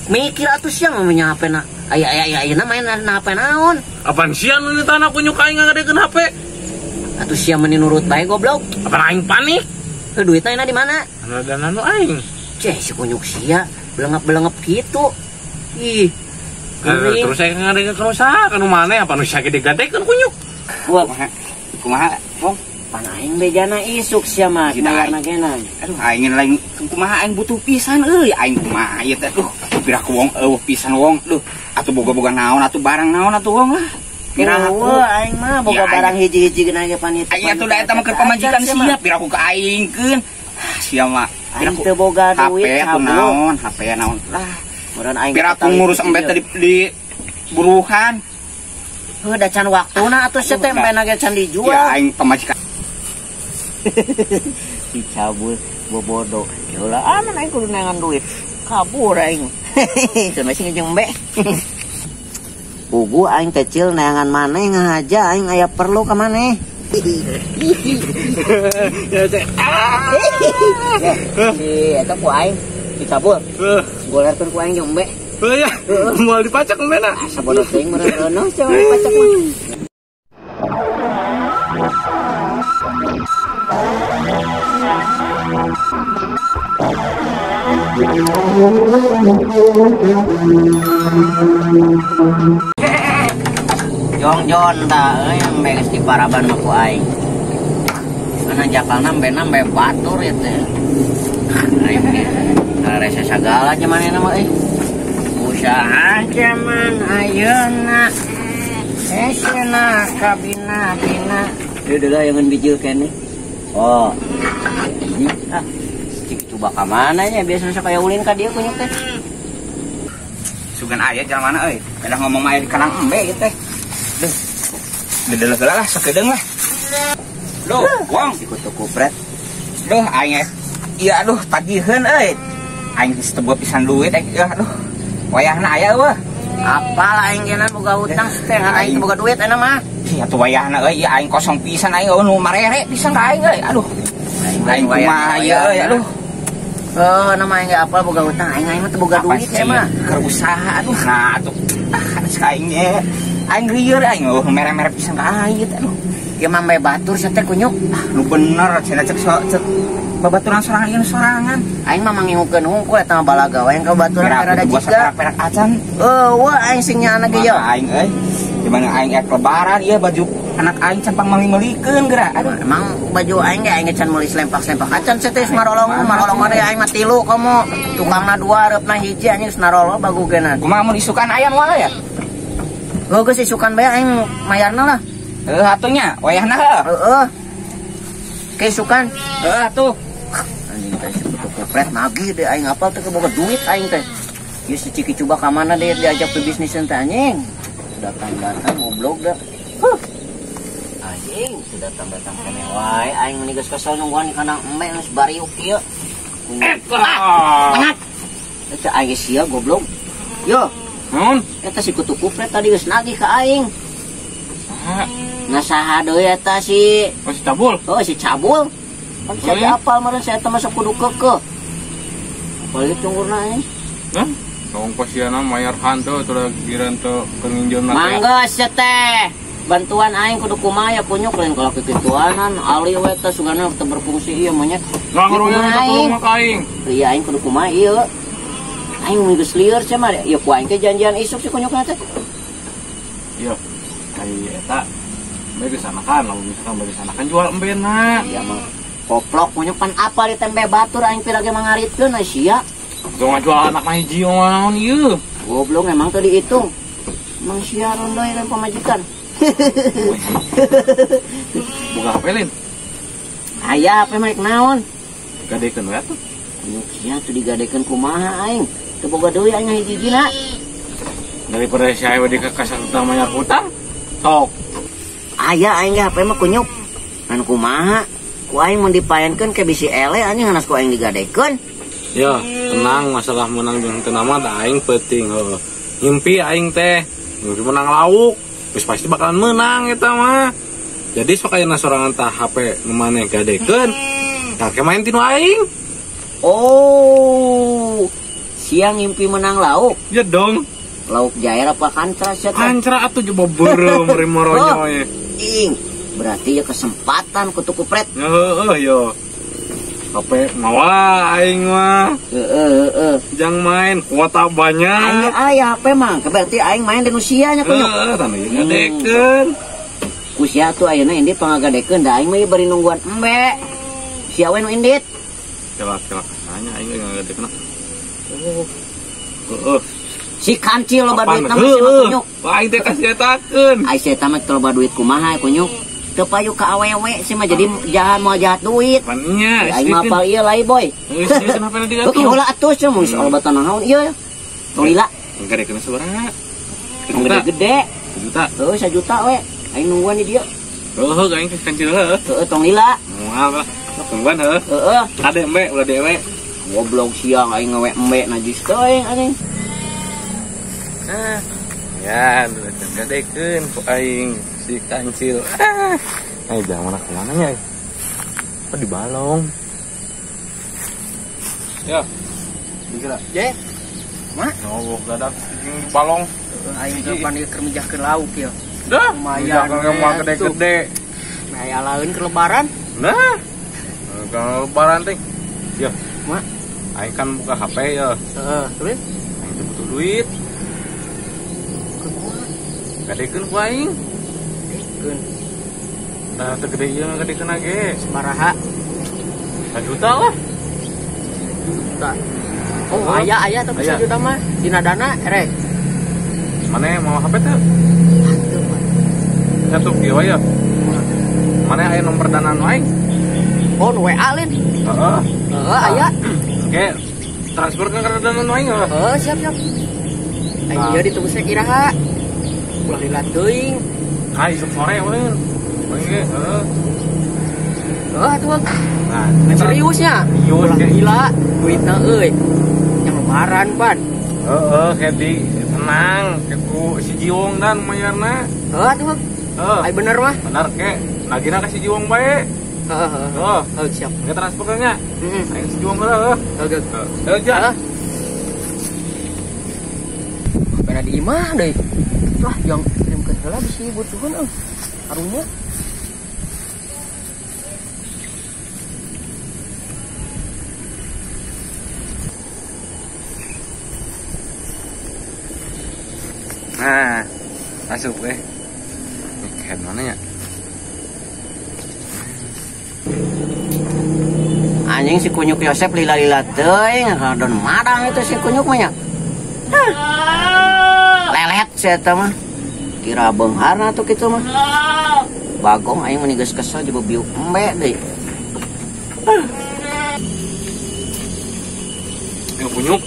Mikir atuh sia mah nya HP na. Aya aya aya ayeuna main na HP naon? Apaan sia nu nitahna kunyuk aing ngagadekeun HP? Atuh sia meni nurut bae goblok. Apaan aing panik? Heuh duitna ayeuna di mana? Anu dana nu aing. Ceh si kunyuk sia belengep-belengep kitu. Ih. Terus saya ngadekeun ka nu maneh apa nu sia gede-gadekeun kunyuk. Wah, kumaha, Wong? Pan aing bejana isuk sia mah mayarna genan. Aduh aing lain kumaha aing butuh pisan euy, aing kumaha ieu teh duh. Piraku wong eueuh pisan wong duh. Atuh boga-boga naon atuh barang naon atuh wong lah. Piraku aing mah boga barang hiji-hiji geuna ge panit. Aing atuh da eta mah keur pamajikan sia, piraku ka aingkeun. Sia mah aing teu boga duit HP atuh naon, HP naon lah. Meureun aing piraku ngurus embe teh di buruhan. Heuh da can waktuna atuh sia teh embena ge can dijual. Ya aing pamajikan. Dicabul bobodo. Yalah aman aing kudu neangan duit. Kabur aing. Cenah sing jeung embe. Pugu aing kecil neangan maneh ngahaja aing aya perlu ka maneh. Si eta ku aing dicabul. Golerkeun ku aing jeung embe. Heuh ya. Moal dipacak embena. Asa bodoh teuing meureun eueuh cenah dipacak mah. Jongjon ta euy embe geus diparaban mah ku aing. Mana jakalna embena embe batur ieu teh. Aing ge rese sagala manehna mah euy. Usaha jaman ayeuna. Esena kabina-bina. Deui deui yang bijil keneh. Oh. Ah, cik coba ka mana nya biasana sok aya ulin ka dieu kunyuk teh. Sugan aya jalan mana euy? Pedah ngomong mah aya di kanang embe ieu teh. Duh. Dedeleh heula lah sakedeung lah. Duh, wong si kutu kupret. Duh aing ieu aduh tagiheun euy. Aing geus teu boga pisan duit aing ieu aduh. Wayahna aya eueuh. Apal aing geuna boga hutang teh aing teu boga duit ayeuna mah. Ih atuh wayahna euy ieu aing kosong pisan aing eueuh nu marere pisan ka aing euy. Aduh. Aing kumaha ieu euy aduh. Heuh nama aing ge apal boga hutang aing aing mah teu boga duit ya mah. Keur usaha aduh nah atuh. Ah ka aing ge. Aing lieur aing eueuh mere-mere pisan ka aing teh aduh. Ieu mah mbe batur sia teh kunyuk. Ah nu bener cenah cek cek babaturan sorangan ieu sorangan. Aing mah mangingukeun hungkul eta mah balaga wae ka babaturan rada jiga. Perak acan. Eueuh aing sing nyaana ge yeuh. Aing euy. Di mana aing ek lebaran ieu baju anak aing can pangmeuli-meulikeun geura. Aduh emang baju aing ge aing can meuli selempak-selempak acan sia teh marolong marolong deui aing mah tilu komo. Tukangna dua areupna hiji anjing geus narolo bagu geuna. Kumaha mun isukan aya moal ya? Heuh geus isukan bae aing mayarna lah. Heuh atuh nya wayahna heuh. Heeh. Ke isukan. Heuh atuh. Anjing teh si kutu kupret nagih deh aing apal teh boga duit aing teh. Ieu si Ciki coba ka mana deh diajak ke bisnis teh anjing. Datang-datang goblok dah. Huh. Anjing, sudah datang-datang keneh wae aing meni geus kesel nungguan kana embe geus bariuk ieu. Ah, eta aing sia goblok. Yo, naon? Eta si kutu kupret tadi geus nagih ka aing. Saha? Nah saha deui eta si? Oh si Cabul. Oh si Cabul. Kan saya apal meureun saya teh masuk kudu keukeuh. Apal ieu tunggurna aing. Hah? Tong pasiana mayar hantu atuh giran teu nginjeumna teh. Mangga sia teh. Bantuan aing kudu kumaha ya kunyuk lain kalau kekituanan ali we teh sugana teu berfungsi ieu monyet. Lah ngarunya teh mah ka aing. Iya aing kudu kumaha ieu. Aing geus lieur sia mah. Ieu ku aing teh janjian isuk si kunyukna teh. Iya. Ai eta bae disanakan lamun misalkan bae disanakan jual embena. Iya mah. Koplok kunyuk pan apa di tembe batur aing pira ge mangaritkeun sia. Tong ngajual anak mah hiji naon ieu. Goblok emang teu dihitung. Emang sia rondoy lain pamajikan. Boga HP lain. Aya HP mah rek naon? Gadekeun we atuh. Kunyuk sia tuh digadekeun kumaha aing. Teu boga deui aing hiji-hijina. Daripada si aing di kekasar utang mayar hutang. Sok. Aya aing ge HP mah kunyuk. Ngan kumaha? Ku aing mun dipaenkeun ke bisi ele anjing hanas ku aing digadekeun. Ya, tenang masalah menang jeung teu nama da aing penting heuh. Ngimpi aing teh, ngimpi menang lauk, geus pasti bakalan menang eta mah. Jadi sok ayeuna sorangan tah HP nu maneh gadekeun, tah ke main tinu aing. Oh, Siang ngimpi menang lauk. Ya dong. Lauk jair apa kancra sia teh? Kancra atuh coba beureum rimoronya ye. Ing, berarti ya kesempatan kutu kupret. Heeh yo. HP mawa aing mah. Heeh heeh. Jangan main kuota banyak. Aing aya HP mah, berarti aing main di nu sia nya kunyuk. Heeh, tah ieu ngadekeun. Ku sia tuh ayeuna indit pangagadekeun da aing mah ieu bari nungguan embe. Sia we nu indit. Celak-celak nanya aing ngagadekeun. Oh. Heeh. Si kancil loba duit mah si kunyuk. Wah, aing teh kasih etakeun. Ai sia mah loba duit kumaha kunyuk. Teu payu ka awewe sih mah jadi jahat mau jahat duit. Nya, aing mah apal ieu lai boy. Geus kenapa nanti atuh? Oke, ulah atuh cenah mun soal batan naon ieu. Tong lila. Ngadekeun sabaraha? Gede-gede. 1 juta. Heuh, 1 juta we. Aing nungguan di dieu. Heuh, aing teh kancil heuh. Heuh, tong lila. Moal lah. Tungguan heuh. Heeh. Ade embe ulah dewe. Goblok siang aing ngawe embe najis teuing anjing. Nah, ya, gadekeun ku aing si kancil. Ah. Jangan mana kemana nya? Apa di balong? Ya. Dikira. Ye. Mah? Oh, gadak di balong. Aing teh pan ieu keur mijahkeun lauk ieu. Dah, lumayan gede-gede. Nah, aya laeun keur lebaran. Nah. Kalau lebaran teh. Ya. Mah, aing kan buka HP ya. Heeh, terus aing teh butuh duit. Gadekeun ku aing. Gadekeun. Nah, teu gede ieu ngadekeun ge. Sabaraha? 1 juta lah. Juta. Oh, aya tapi 1 juta mah dina dana erek. Mana mau HP teh? Atuh mah. Satu kieu ya. Mana aya nomor dana nu aing? Oh, nu WA lin. Heeh. Heeh, aya. Oke. Transfer ke dana nu aing heeh. Heeh, siap-siap. Aing ieu ditebus iraha. Ulah lila teuing. Ah, isuk sore ulin. Paling ge, heeh. Heeh atuh. Nah, seriusnya. Ulah gila duitna euy. Yang lebaran pan. Heeh, kedi tenang, ku si Jiwong dan mayarna. Heeh atuh. Heeh. Ai bener mah. Bener ke. Nagina ka si Jiwong bae. Heeh, heeh. Heeh, siap. Engke transfer nya. Heeh. Aing si Jiwong heula, heeh. Heeh, heeh. Heeh. Beda di imah deui. Wah, yang kirimkeun heula bisi butuheun euy. Karunya. Nah, masuk weh. Head mana ya? Anjing si kunyuk Yosep lila-lila teuing, don madang itu si kunyuk mah nya. Lelet si eta mah. Kira beungharna tuh kitu mah. Bagong aing meni geus kesel jeung biuk embe deui. Yang kunyuk?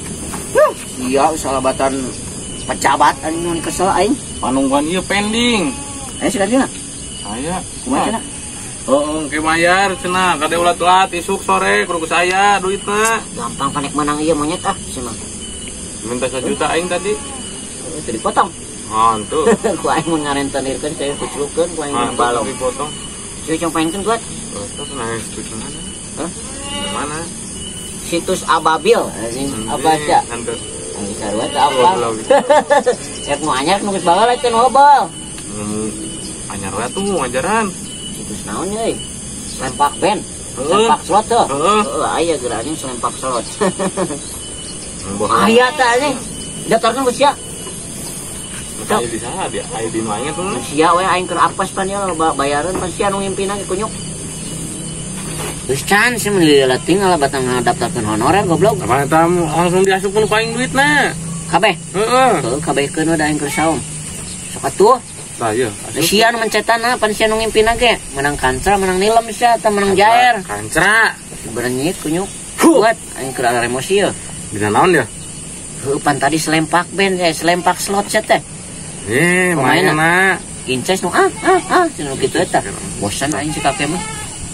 Iya, salabatan pejabat anjing meni kesel aing. Panungguan ieu pending. Aya si kadina? Aya. Kumaha cenah? Heeh, ke bayar cenah, kade ulah telat isuk sore kudu ku saya duitna. Gampang panek menang ieu monyet ah cenah. Minta 1 juta aing tadi. Itu dipotong. Hantu. Ku aing mun ngarentenirkeun saya kuclukeun ku aing balong. Dipotong. Cuy cong paenkeun kuat. Terus nah situs mana? Hah? Mana? Situs Ababil anjing apa sia? Hantu. Anjing sarua teh apa? Rek nu anyar nu geus baheula teh nu hobel. Anyar we atuh ngajaran. Situs naon euy? Selempak band. Selempak slot tuh. Heeh, aya geura anjing selempak slot. Aya teh anjing. Daftarkeun ku sia. Aya di saha dia? Aya di nu aing tuh. Sia we aing keur apes pan ieu bayareun pan sia nu ngimpina ge kunyuk. Geus can sih mun lila tinggal batang ngadaftarkeun honorer goblok. Apa eta langsung diasupkeun ku aing duitna. Kabeh? Heeh. Heuh, kabehkeun we da aing keur saum. Sok atuh. Tah ieu. Sia nu mencetanna pan sia nu ngimpina ge. Menang kancra, menang nilem sia atau menang jair. Kancra. Berenyit kunyuk. Kuat aing keur emosi yeuh. Dina naon dia? Heuh, pan tadi selempak band, selempak slot sia teh. Mainna. Inces nu cenah kitu eta. Bosan aing si kakek mah.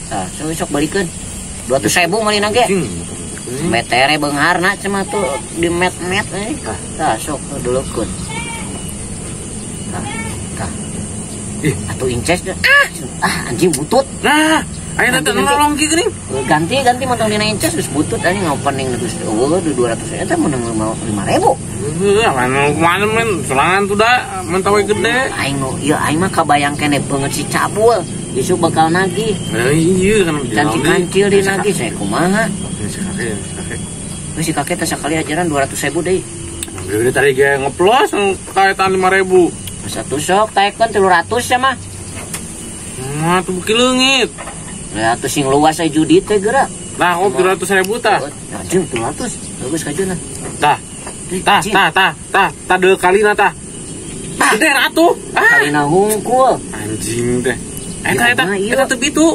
Tah, sok balikeun. 200.000 malina ge. Metere beungharna cenah tuh di met-met euy. Tah, sok duleukeun. Tah, tah. Ih, atuh inces ah anjing butut. Nah, Ayo teh nolong ki geuning. Ganti montong dina inces geus butut anjing ngopening geus eueuh 200 eta menang 5.000. Heuh, anu kumaha men sorangan tuh da mun tawe gede. Aing nu ieu aing mah kabayang keneh beungeut si cabul. Isuk bakal nagih. Iya kan dan si kancil dinagih saya kumaha. Si kakek, si kakek. Si kakek teh sakali ajaran 200.000 deui. Gede tadi ge ngeplos kaetan 5.000. Satu sok taekeun 300 ya mah. Mah tuh beuki leungit. Ya atuh sing luas aya judi teh geura. Nah, kok 300.000 tah? Anjing 300. Bagus kajuna. Tah. Tah, tah, tah, tah, tah deu kalina tah. Gede atuh. Kalina hungkul. Anjing teh. Eta eta eta teu bitu.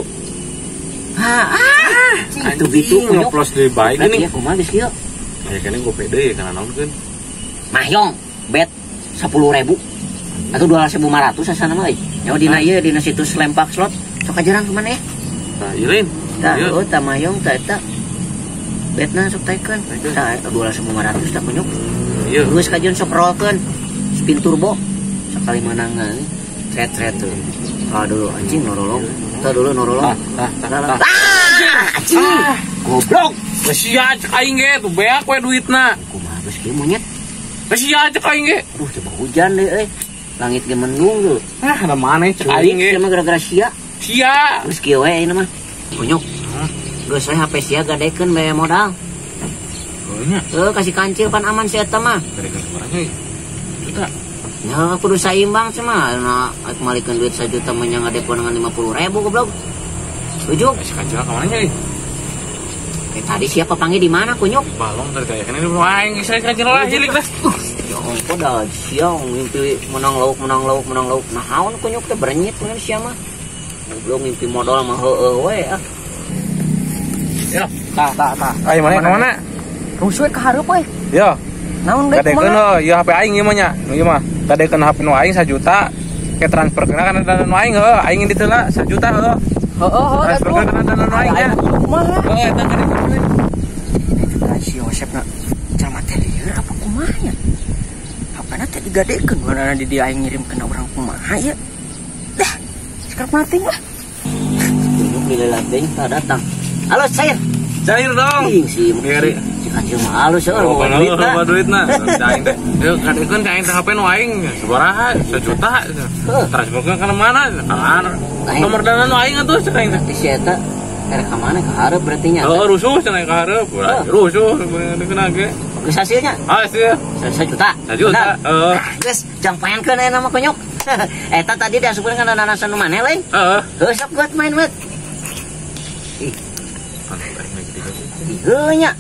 Ha, ah, teu bitu ngeplos deui bae geuning. Ya kumaha geus kieu? Ya kene gope deui kana naon keun. Mahyong bet 10.000 atau 2.500 asana mah euy. Nyawa dina ieu dina situs lempak slot sok ajaran ka maneh. Tah ieu lain. Tah heuh tah mahyong tah eta. Betna sok taekeun. Tah 2.500 tah kunyuk. Ieu. Geus kajeun sok rolkeun spin turbo sakali meunang tret-tret tuh. Aduh anjing norolong. Tah dulu norolong. Tah tah tah. Anjing. Goblok. Geus sia cek aing ge tuh beak we duitna. Kumaha geus kieu monyet? Geus sia cek aing ge. Aduh coba hujan deh euy. Langit ge mendung tuh. Ah, ada maneh cek aing ge. Sia mah gara-gara sia. Sia. Geus kieu we ayeuna mah. Kunyuk. Geus we HP sia gadekeun bae modal. Heuh nya. Heuh kasih kancil pan aman si eta mah. Gadekeun sabaraha juta. Ya kudu saimbang sih mah. Nah, aku malikeun duit 1 juta menyang ngadekeun dengan 50.000 goblok. Setuju? Kasih kancil ka mana nya? Tadi siapa panggil di mana kunyuk? Balong tadi kayak ini aing geus kancil lah hilik dah. Ya ampun dah siang mimpi menang lauk menang lauk menang lauk. Naon kunyuk teh berenyit mun sia mah. Goblok mimpi modal mah heueuh we ah. Ya, tah tah tah. Ayo mana ka mana? Rusuh ka hareup we. Ya. Naon deui kumaha? Gadekeun heuh ieu HP aing ieu mah nya. Ieu mah gadekeun HP nu aing 1 juta. Ke transfer kana kana dana nu aing heuh, aing di teu 1 juta heuh. Heuh heuh transfer kana dana nu aing nya. Kumaha? Heuh eta gadekeun we. Si Yosep na jalma teh lieur apa kumaha nya? HP-na teh digadekeun mana di dia aing ngirim kana urang kumaha ieu? Dah, sekarang mati lah. Kunyuk dilelat deui tah datang. Halo, cair. Cair dong. Ih, si si kancil mah halus euy, loba duitna. Aing teh, yeuh gadekeun ka aing teh HP nu aing sabaraha? 1 juta. Transferkeun kana mana? Kana nomor dana nu aing atuh cek aing teh. Si eta erek ka mana ka hareup berarti nya. Heuh, rusuh cenah ka hareup. Rusuh gadekeun ge. Geus hasilnya? Hasil. 1 juta. 1 juta. Heeh. Geus, jang paenkeun aya nama kunyuk. Eta tadi diasupkeun kana dana nu maneh lain? Heeh. Heuh sok buat main buat. Ih. Heuh nya.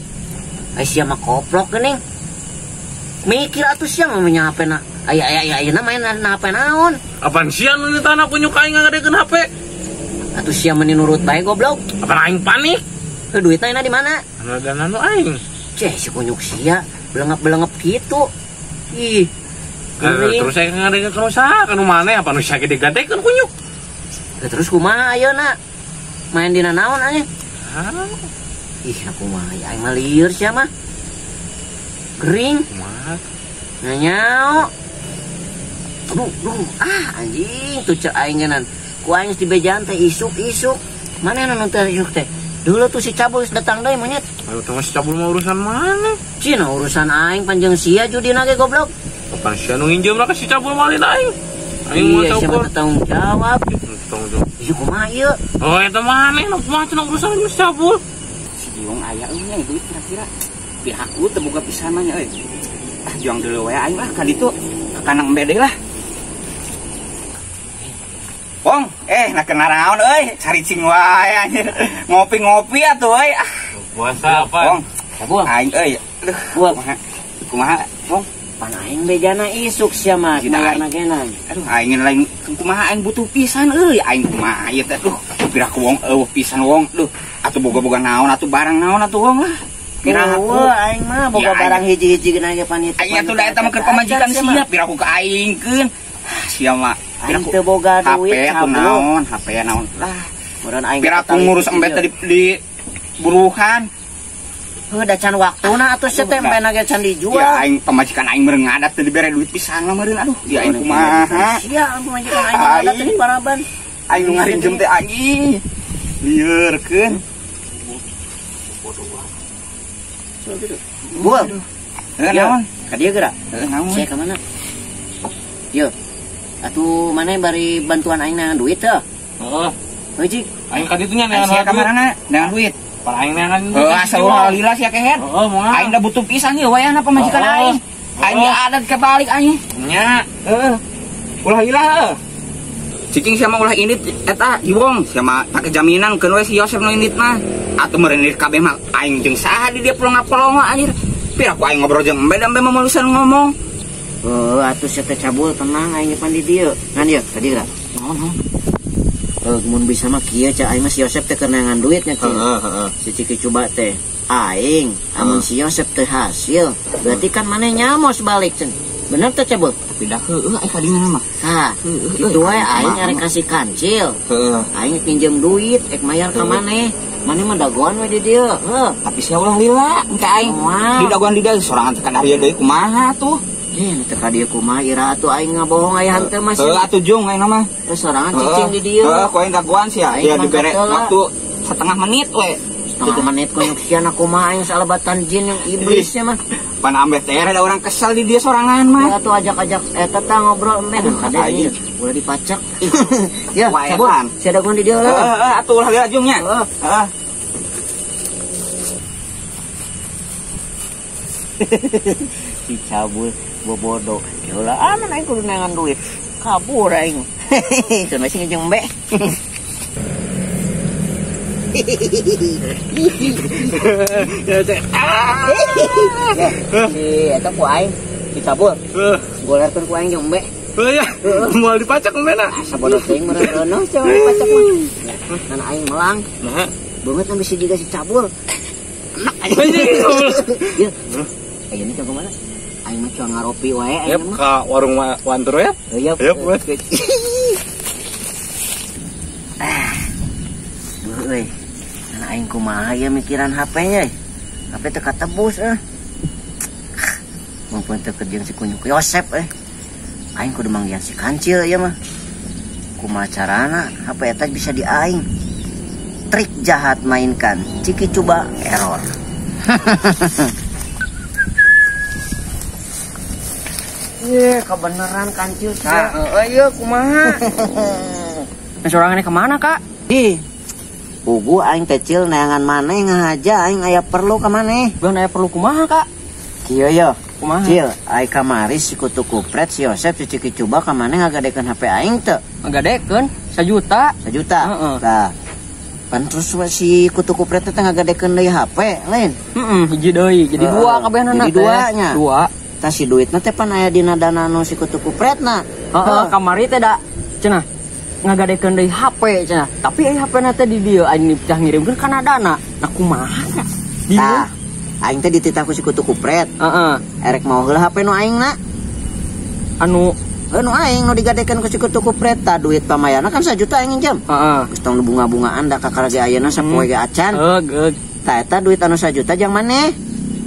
Ai sia mah koplok geuning. Mikir atuh sia mah nya HP na. Aya aya aya ayeuna main na HP naon? Apaan sia nu nitana kunyuk aing ngadekeun HP? Atuh sia meni nurut bae goblok. Apaan aing panik? Heuh duitna ayeuna di mana? Anu dana nu aing. Ceh si kunyuk sia belengep-belengep gitu. Ih. Gering. Terus aing ngadekeun ka saha ka nu maneh apa nu sia ge digadekeun kunyuk? Terus kumaha ayeuna? Main dina naon anjing? Hah? Ih, aku mah aing mah lieur sia mah. Gering. Kumaha? Nanyao. Aduh, duh, ah anjing tuh cek aing ngenan. Ku aing geus dibejaan teh isuk-isuk. Mana nu teh isuk teh? Dulu tuh si Cabul datang deui monyet. Aduh, teh si Cabul mah urusan mana? Cina urusan aing panjang sia judina ge goblok. Kapan sia nu nginjem lah ka si Cabul malin aing? Aing mah iya, siapa tanggung jawab. Tanggung jawab. Ieu kumaha ieu? Oh, eta maneh nu kumaha cenah urusan jeung si Cabul? Si Jiong aya euy nya duit kira-kira. Pihak ku teu boga pisan mah nya euy. Ah, juang dulu we aing lah ka ditu. Ka kanang embe deui lah. Wong, nah kena naon euy, caricing wae anjir. Ngopi-ngopi atuh euy. Ah. Puasa apa? Wong, aing euy. Aduh, kumaha? Kumaha, Wong? Pan aing bejana isuk sia mah kumaha genan. Aduh, aing lain kumaha aing butuh pisan euy, aing kumaha ieu teh aduh. Piraku wong eueuh pisan wong. Duh, atuh boga-boga naon atuh barang naon atuh wong lah. Piraku aing mah boga barang hiji-hiji geuna ge panit. Aing atuh da eta mah keur pamajikan sia, piraku ka aing keun. Sia mah aing teu boga duit HP atuh naon, HP naon lah. Meureun aing piraku ngurus embe teh di buruhan. Heuh da can waktuna atuh sia teh embena ge can dijual. Ya aing pamajikan aing meureun ngadat teu dibere duit pisan lah meureun aduh. Ya aing kumaha. Sia pamajikan aing ngadat teh di paraban. Aing nu ngarinjem teh anjing. Liurkeun. Bul. Heuh naon? Ka dieu geura. Heuh naon? Sia ka mana? Yo. Atuh maneh bari bantuan aing neangan duit teh. Heeh. Heuh cik. Aing ka ditu nya neangan Sia ka mana neangan duit? Para aing neangan. Heuh asal lila sia kehed. Heeh moal. Aing da butuh pisan ieu wayahna pamajikan aing. Aing diadat kebalik aing. Nya. Heeh. Ulah lila heuh. Cicing sia mah ulah indit eta Jiwong sia mah pake jaminan keun we si Yosep nu indit mah. Atuh meureun indit kabeh mah aing jeung saha di dia pelonga-pelongo anjir. Pira ku aing ngobrol jeung embe da embe mah malusan ngomong. Heuh atuh sia teh cabul tenang aing pan di dieu. Ngan ieu tadi geura. Naon? Heuh mun bisa mah kieu ca aing mah si Yosep teh keur neangan duitnya kieu. Heeh heeh. Si Ciki coba teh aing amun si Yosep teh hasil berarti kan maneh nyamos balik cenah. Bener teh cabul? Tapi dah heueuh aing kadinya mah. Tah, kitu wae aing arek kasih kancil. Heeh. Aing pinjem duit ek mayar ka maneh. Maneh mah dagoan we di dieu. Heuh. Tapi sia ulah lila engke aing. Moal. Di dagoan di dieu sorangan teh ka dieu deui kumaha tuh? Ye, teh ka dieu kumaha ira atuh aing ngabohong aya henteu mah. Heuh atuh jung aing mah. Terus sorangan cicing di dieu. Heuh, ku aing dagoan sia. Aing Dia mah dibere heula. waktu setengah menit we. Setengah menit ku nyuksian aku mah aing salebatan jin yang iblisnya mah. Pan ambeh teh ada orang kesel di dia sorangan mah. Ya tuh ajak-ajak eta tah ngobrol embe kan kade Aing. ieu. Ulah dipacak. Ya, Wah, cabut. edan. Sia dagoan di dieu lah. Heeh, atuh ulah lila jung nya. Heeh. Heeh. Si cabul bobodo. Ya ulah aman aing kudu neangan duit. Kabur aing. Keun masih ngejeng embe. Ya teh. Si eta ku aing si cabul. Heuh. Golerkeun ku aing jeung embe. Heuh ya. Moal dipacak embe na. Asa bodoh teuing meureun reunoh coba dipacak mah. Ngan aing melang. Nah. Beungeut na bisi jiga si cabul. Enak aing. Anjing. Ieu. Ayeuna ke mana? Aing mah cuang ngaropi wae aing Yep, mah. ka warung Wantur ya. Heuh, Yep, weh. Ah. Duh euy. Ngan aing kumaha ya mikiran HP-nya. HP teu katebus eh. Mumpun teu keur jeung si kunyuk Yosep eh. Aing kudu manggihan si kancil ieu mah. Kumaha carana HP eta bisa di aing. Trik jahat mainkan. Ciki coba error. Ye, kebenaran kancil Nah, heeh ieu kumaha? Nah, sorangan kemana, Kak? Ih. Pugu aing kecil neangan maneh ngahaja aing aya perlu ka maneh. Beun aya perlu kumaha, Kak? Kieu yo. Kumaha? Cil, aing kamari si kutu kupret si Yosep si Ciki coba ka maneh ngagadekeun HP aing teu? Ngagadekeun 1 juta. 1 juta. Heeh. Tah. Pan terus we si kutu kupret teh ngagadekeun deui HP lain. Heeh, hiji deui. Jadi Heeh. dua kabehanana Jadi teh. duanya. Dua. Tah si duitna teh pan aya dina dana nu si kutu kupretna. Heeh, kamari teh da cenah ngagadekeun deui HP cenah. Tapi ai HP-na teh di dieu aing tah ngirimkeun kana dana. Nah kumaha nya? Tah, aing teh dititah ku si kutu kupret. Heeh. Erek mau heula HP nu aing na. Anu Heuh nu aing nu digadekeun ku si kutu kupret tah duit pamayana kan 1 juta aing nginjem. heeh. Geus tong bunga-bungaan da kakara ge ayeuna sapoe ge acan. Heeh, geug. Tah eta duit anu 1 juta jang maneh.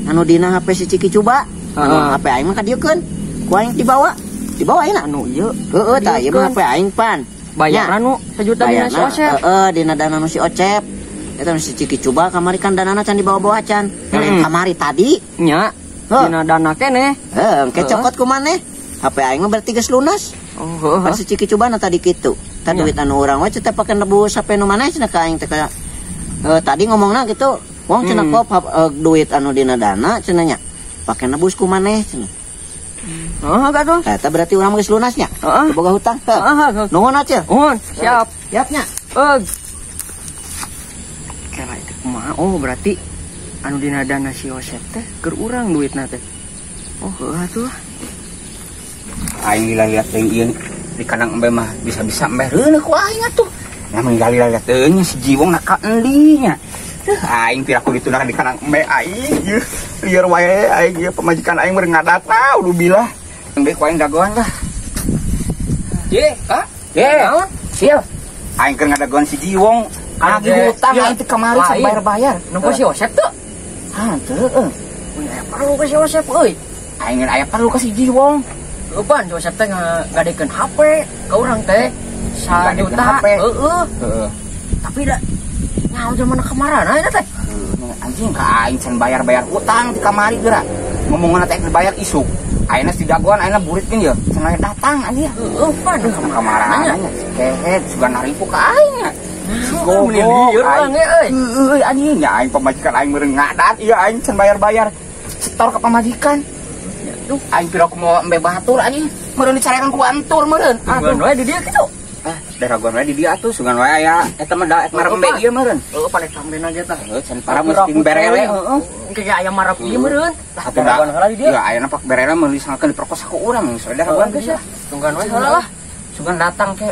Anu dina HP si Ciki coba. Anu Heeh. HP aing mah kadieukeun. Ku aing dibawa. Dibawa ayeuna. Anu ieu Heeh tah ieu mah HP aing pan. bayaran nu 1 juta dina si Bayarna Osep. heeh dina dana nu si Ocep. Eta nu si Ciki coba kamari kan danana can dibawa-bawa can. Lain kamari tadi. Nya. Heuh. Dina dana keneh. Heuh, engke Heeh. cokot ku maneh. HP aing mah berarti geus lunas. Oh, heeh. Pan si Ciki coba na tadi kitu. Tah Nya. duit anu urang we teh pake nebus HP nu maneh cenah ka aing teh ka tadi ngomongna gitu. Wong cenah kop duit anu dina dana cenah nya. Pake nebus ku maneh cenah. Heeh, gak tuh. Eta berarti urang geus lunas nya. Heeh. Teu boga hutang. Heuh. Heeh, heeh. Nuhun acil. Nuhun, siap. Siap nya. Eg. Kela itu kumaha? Oh, berarti anu dina dana si Yosep teh keur urang duitna teh. Oh, heuh atuh. Aing lila-lila teuing ieu di kandang embe mah bisa-bisa embe reuneuh ku aing atuh. Namun lila-lila teuing si Jiwong na ka endi nya. Aing piraku dituna di kandang embe aing ieu. Lieur wae aing ieu pamajikan aing meureun ngadata udah bilah. Embe ku aing dagoan lah. Ye, Kak. Ye, Naon? Sil. Aing keur ngadagoan si Jiwong. Lagi Ade. hutang Ya. aing teh kamari Lain. bayar-bayar. Nempo si Yosep tuh. Henteu euy. Wih, aya perlu ke si Yosep euy. Aing ngan aya perlu ka si Jiwong. Lupa si Yosep teh ngadekeun HP ka urang teh. Ngadekeun 1 juta. HP. Heeh. Heeh. Tapi da Nyaho zaman kamarana eta teh. Anjing ka aing can bayar-bayar utang di kamari geura. Ngomongna teh dibayar isuk. Ayeuna si dagoan ayeuna buritkeun ye. Can aya datang anjing. Heeh, pan kamarana nya si kehed sugan naripu ka aing nya. Si gogo lieur urang ge euy. Heueuh anjing nya aing pamajikan aing meureun ngadat ieu aing can bayar-bayar. Setor ka pamajikan. Duh, aing pira ku mau embe batur anjing. Meureun dicarekan ku antur meureun. Aduh, we di dieu kitu. Ah, daraguan we di dieu atuh sugan we aya eta mah da marep embe ieu meureun. Heueuh, pane tambena ge tah. Heueuh, can parah mesti berele heeh. Engke ge aya marep ieu meureun. Tah daraguan heula di dieu. Ya ayeuna pak berele meuli sangkeun diperkosa ku urang, geus daraguan geus ya. Tunggan we heula lah. Sugan datang ke.